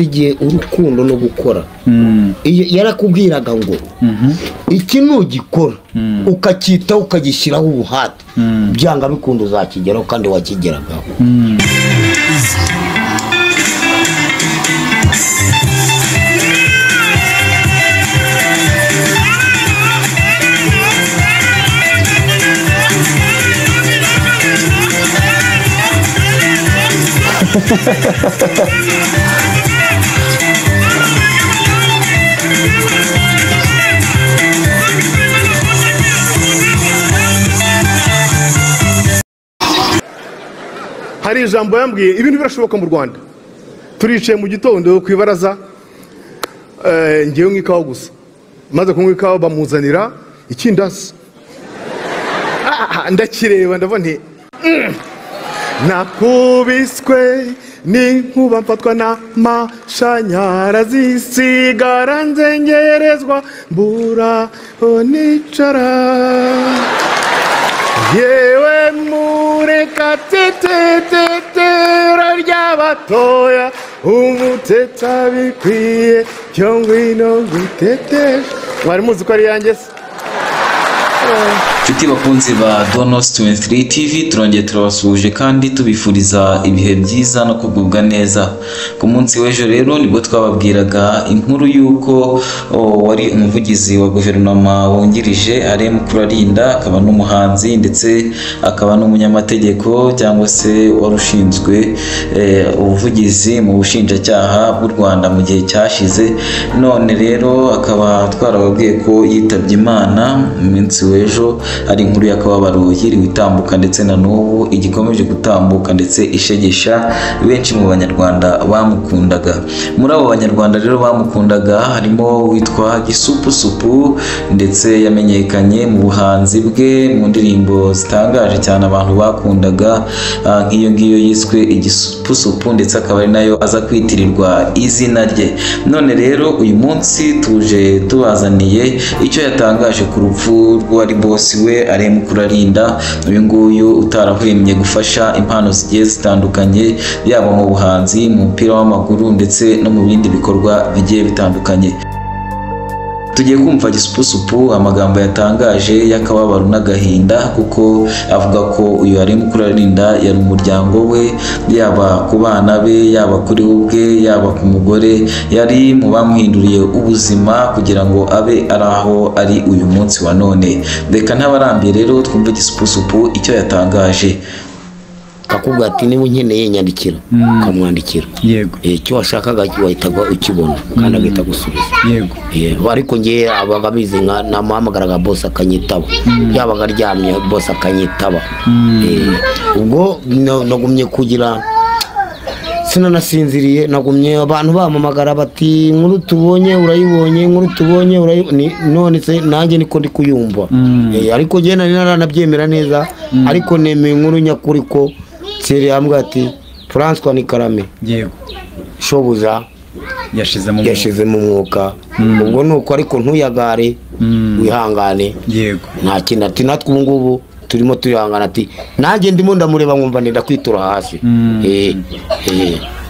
Igihe urukundo no gukora yarakubwiraga ngo iki nugikora ukacyitaho ukagishyiraho ubuhate byanga bikunda uzakigeraho kandi wakigeragaho. Hari ijambo yambwiye ibintu birashoboka mu Rwanda. Turicaye mu gitondo ku ibaraza, ngewe nk'ikawa gusa, maze kunywa ikawa bamuzanira ikindasi, ndakireba ndavuga nti nakubiswe n'inkuba mfatwa n'amashanyarazi sigara nzengerezwa mbura nicara yewe mureka tetetetera ry'abatoya umuteta bikwiye cyo ngwino nguteteshe. Mwari muzi ko ari yanjye se? Nshuti bakunzi ba Donos 23 TV, turongeye turabasuhuje kandi tubifuriza ibihe byiza no kugubwa neza. Ku munsi w'ejo rero nibwo twababwiraga inkuru y'uko wari umuvugizi wa guverinoma wungirije Alain Mukurarinda, akaba n'umuhanzi ndetse akaba n'umunyamategeko cyangwa se wari ushinzwe ubuvugizi mu bushinjacyaha bw'u Rwanda mu gihe cyashize. None rero akaba twarababwiye ko yitabye Imana mu munsi w'ejo. Ari inkuru y'akababaro yiriwe itambuka ndetse na n'ubu igikomeje gutambuka ndetse ishegesha benshi mu banyarwanda bamukundaga. Muri abo banyarwanda rero bamukundaga harimo witwa Gisupusupu, ndetse yamenyekanye mu buhanzi bwe mu ndirimbo zitangaje cyane abantu bakundaga, nk'iyo ngiyo yiswe Igisupusupu, ndetse akaba ari nayo aza kwitirirwa izina rye. None rero uyu munsi tuje tubazaniye icyo yatangaje ku rupfu rw'uwari bosi we Alain Mukurarinda, uyu nguyu utarahwemye gufasha impano zigiye zitandukanye yaba mu buhanzi, mu mupira w'amaguru ndetse no mu bindi bikorwa bigiye bitandukanye. Tugiye kumva Gisupusupu amagambo yatangaje y'akababaro n'agahinda, kuko avuga ko uyu Alain Mukurarinda yari umuryango we, yaba ku bana be, yaba kuri we ubwe, yaba ku mugore, yari mu bamuhinduriye ubuzima kugira ngo abe ari aho ari uyu munsi wa none. Reka ntabarambiye rero twumve Gisupusupu icyo yatangaje. Akakubwira ati niba unkeneye nyandikira, ukamwandikira. Yego. Icyo washakaga wahitaga ukibona kandi agahita agusubiza. Yego. Ariko ngewe abaga abizi nka namuhamagaraga bose akanyitaba, yabaga aryamye bose akanyitaba. Ubwo nagumye kugira sinanasinziriye, nagumye abantu bampamagara bati inkuru tubonye urayibonye, inkuru tubonye urayibonye, none se nanjye niko ndi kuyumva. Ariko ngewe nari naranabyemera neza, ariko nemeye inkuru nyakuri ko Thierry yambwiye ati François Nikarame. Yego. Shobuja yashize mu mwuka. Ubwo nuko ariko ntuyagare, wihangane. Yego. Nta kintu ati natwe ubu ngubu turimo turihangana, ati nanjye ndimo ndamureba nkumva ndenda kwitura hasi.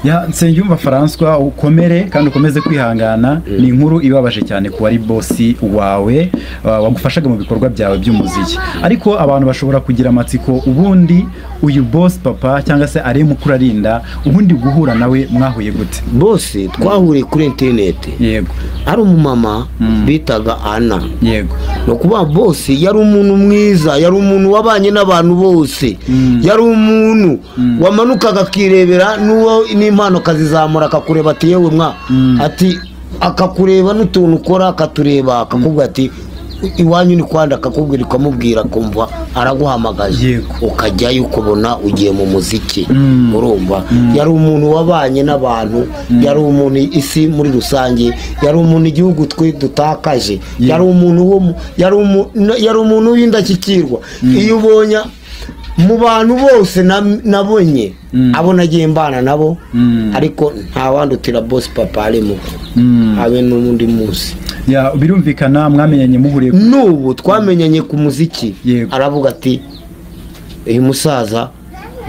Ya Nsengiyumva François, ukomere kandi ukomeze kwihangana. Ni inkuru ibabaje cyane ku wari bosi wawe wagufashaga mu bikorwa byawe by'umuziki. Ariko abantu bashobora kugira amatsiko, ubundi uyu boss papa cyangwa se Alain Mukurarinda, ubundi guhura nawe mwahuye gute? Bosi twahuriye kuri internet. Yego. Ari umumama bitaga Anna. Yego. No kuba bosi yari umuntu mwiza, yari umuntu wabanye n'abantu bose, yari umuntu wamanukaga akirebera n'uwo n'impano akazizamura, akakureba ati yewe mwa, ati akakureba n'utuntu ukora akatureba, akakubwira ati iwanyu ni kwanda, akakubwira ukamubwira akumva araguhamagaje, ukajyayo ukabona ugiye mu muziki. Urumva yari umuntu wabanye n'abantu, yari umuntu isi muri rusange, yari umuntu igihugu twe dutakaje, yari umuntu yari umuntu w'indashyikirwa. Iyo ubonye mu bantu bose nabonye abo nagiye mbana nabo, ariko nta wandutira boss papa arimo habe n'undi munsi. Ya birumvikana mwamenyanye muhuriye n'ubu twamenyanye ku muziki. Aravuga ati uyu musaza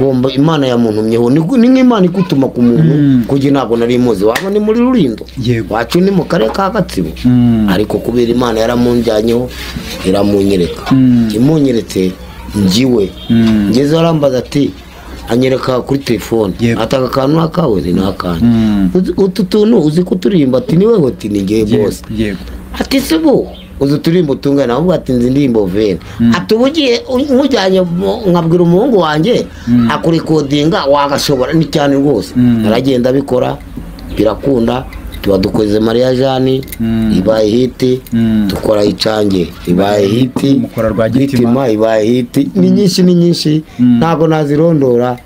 Ngomba Imana yamuntumyeho, ni nk'Imana igutuma ku muntu, kuko ntabwo nari muzi, waba ni muri Rulindo wacu ni mu karere ka Gatsibo, ariko kubera Imana yaramunjyanyeho iramunyereka, imunyeretse ngiwe ngeze arambaza ati, anyereka kuri telefone ataka akantu nakawe ni nakanje, utu tuntu uzi kuturimba? Ati ni wewe? Ati ni ngewe bose. Ati se bo uzi turirimbo tungana? Ahubwo ati nzi indirimbo vene. Ati ubu ugiye nkujyanye nkabwira umuhungu wanjye akurekodinga wagashobora? Ni cyane rwose. Aragenda abikora birakunda, tuba dukoze Mariya Jani ibaye hiti, dukora Icange ibaye hiti, mukora Rwagitima ibaye hiti, ni nyinshi ni nyinshi ntabwo nazirondora.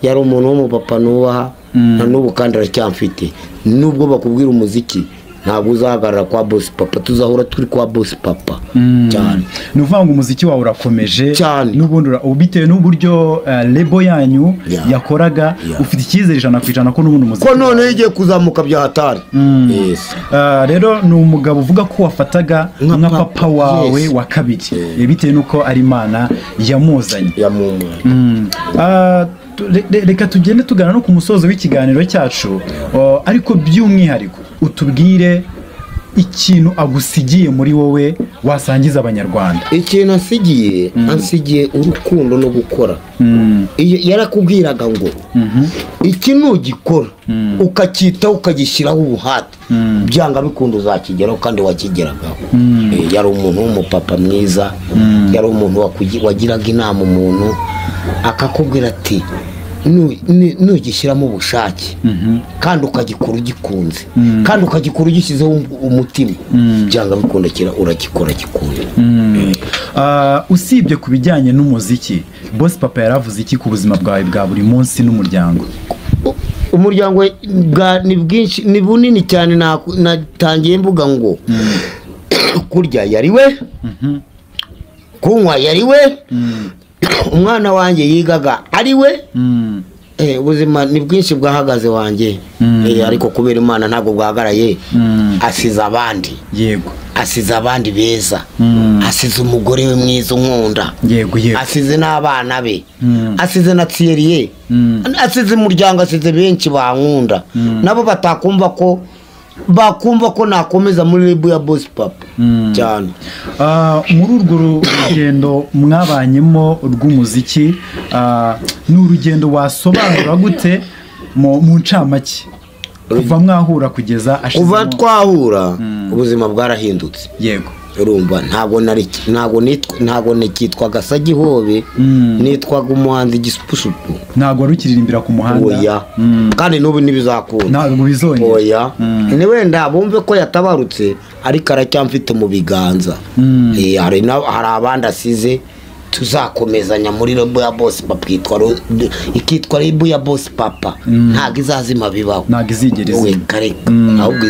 Yari umuntu w'umupapa nubaha na n'ubu kandi aracyamfite, nubwo bakubwira umuziki ntabwo uzahagarara kwa Boss Papa, tuzahora turi kwa Boss Papa cyane. Ni ukuvuga ngo umuziki wawe urakomeje cyane n'ubundi bitewe n'uburyo lebo yanyu yakoraga, ufite icyizere 100% ko n'ubundi umuziki ko none igiye kuzamuka bya hatari. Rero ni umugabo uvuga ko wafataga nka papa wawe wa kabiri, bitewe n'uko ari Imana yamuzanye. Reka tugende tugana no ku musozo w'ikiganiro cyacu, ariko by'umwihariko utubwire ikintu agusigiye muri wowe wasangiza abanyarwanda. Ikintu asigiye, ansigiye urukundo no gukora. Yarakubwiraga ngo iki nugikora ukacyitaho ukagishyiraho ubuhate, byanga bikunda uzakigeraho kandi wakigeragaho. Yari umuntu w'umupapa mwiza, yari umuntu wagiraga inama umuntu akakubwira ati nugishyiramo ubushake kandi ukagikora ugikunze kandi ukagikora ugishyizeho umutima, byanga bikunda uragikora gikunda. Usibye ku bijyanye n'umuziki, Boss Papa yaravuze iki ku buzima bwawe bwa buri munsi n'umuryango? Umuryango ni bwinshi, ni bunini cyane. Natangiye mvuga ngo kurya yari we, kunywa yari we, umwana wanjye yigaga ari we. Ubuzima ni bwinshi bwahagaze wanjye, ariko kubera Imana ntabwo bwahagaraye. Asize abandi, yego, asize abandi beza, asize umugore we mwiza unkunda, yego yego, asize n'abana be, asize na Thierry, asize umuryango, asize benshi bankunda nabo batakumva ko bakumva ko nakomeza muri label ya Boss Papa cyane. Muri urwo rugendo mwabanyemo rw'umuziki, ni urugendo wasobanura gute mu ncamake kuva mwahura kugeza ashizemo? Kuva twahura ubuzima bwarahindutse. Yego, urumva ntabwo nikitwaga Sagihobe, nitwaga umuhanzi Gisupusupu. Ntabwo wari ukiririmbira ku muhanda? Oya, kandi n'ubu ntibizakunda, ntabwo bizongera. Oya, ni wenda bumve ko yatabarutse ariko aracyamfite mu biganza. Hari abandi asize tuzakomezanya muri label ya Boss Papa, ikitwa label ya Boss Papa. Ntabwo izazima bibaho, ntabwo izigera izima, ahubwo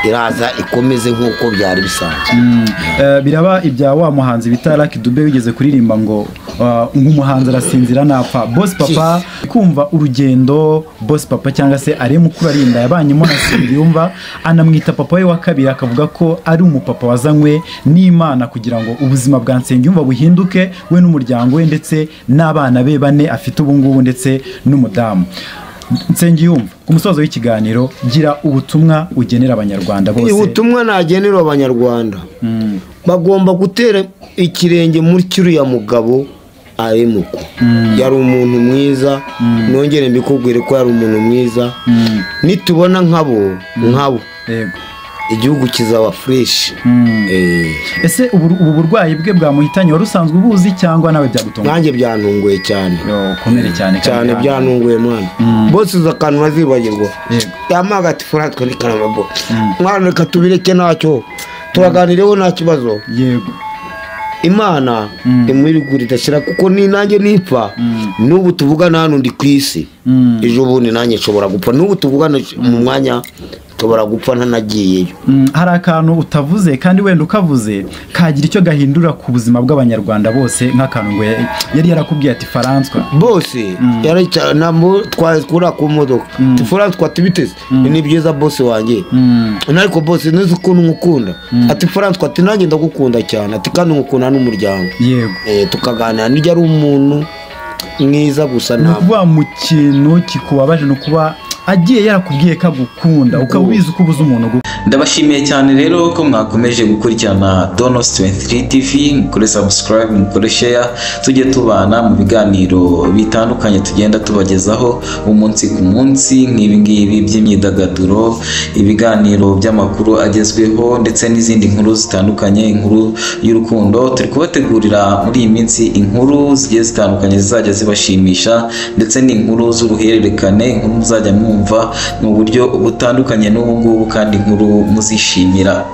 iraza ikomeze nk'uko byari bisanzwe. Biraba ibya wa muhanzi bita Lucky Dube wigeze kuririmba ngo nk'umuhanzi arasinzira napfa. Boss Papa, kumva urugendo Boss Papa cyangwa se ari mukuru arinda yabanyemo na Nsengiyumva, anamwita papa we wa kabiri, akavuga ko ari umupapa wazanywe n'Imana kugira ngo ubuzima bwa Nsengiyumva buhinduke, we n'umuryango we ndetse n'abana be bane afite ubu ngubu ndetse n'umudamu. Nsengiyumva, ku musozo w'ikiganiro gira ubutumwa ugenera abanyarwanda bose. Ubutumwa nagenera abanyarwanda, bagomba gutera ikirenge muri kiriya mugabo Aremuko. Yari umuntu mwiza, nongere mbikubwire ko yari umuntu mwiza. Nitubona nkabo yego, igihugu kizaba fresh. Ese ubu burwayi bwe bwamuhitanye wari usanzwe ubuzi cyangwa nawe byagutunguye? Nanjye byantunguye cyane. Komere cyane cyane, byantunguye mwana. Bose uza akantu bazibagirwa. Yamaga ati Frank ni karamabo. Mwana reka tubireke ntacyo, turaganireho nta kibazo. Yego, Imana imwirigura idashira, kuko ni nanjye nipfa n'ubu tuvugana hano ndi ku isi, ejo bundi nanjye nshobora gupfa, n'ubu tuvugana mu mwanya nshobora gupfa ntanagiyeyo. Hari akantu utavuze kandi wenda ukavuze kagira icyo gahindura ku buzima bw'abanyarwanda bose, nk'akantu ngo yari yarakubwiye ati Faranswa bose twakura ku modoka Faranswa tubiteze ni byiza bose wanjye, ariko bose nzi ukuntu nkukunda. Ati Faranswa ati nanjye ndagukunda cyane, ati kandi nkukunda n'umuryango. Yego, tukaganira. Nijya ari umuntu mwiza gusa. Ni Nta ukuvuga mu kintu kikubabaje ni ukuba agiye yarakubwiye ko agukunda, ukaba ubizi ko ubuze umuntu ugukunda. Ndabashimiye cyane rero ko mwakomeje gukurikirana Donos 23 TV. Mukore subscribe, mukore share, tujye tubana mu biganiro bitandukanye tugenda tubagezaho umunsi ku munsi nk'ibi ngibi by'imyidagaduro, ibiganiro by'amakuru agezweho ndetse n'izindi nkuru zitandukanye, inkuru y'urukundo. Turi kubategurira muri iyi minsi inkuru zigiye zitandukanye zizajya zibashimisha, ndetse n'inkuru z'uruhererekane, inkuru muzajya mwumva mu buryo butandukanye n'ubu ngubu kandi inkuru muzishimira.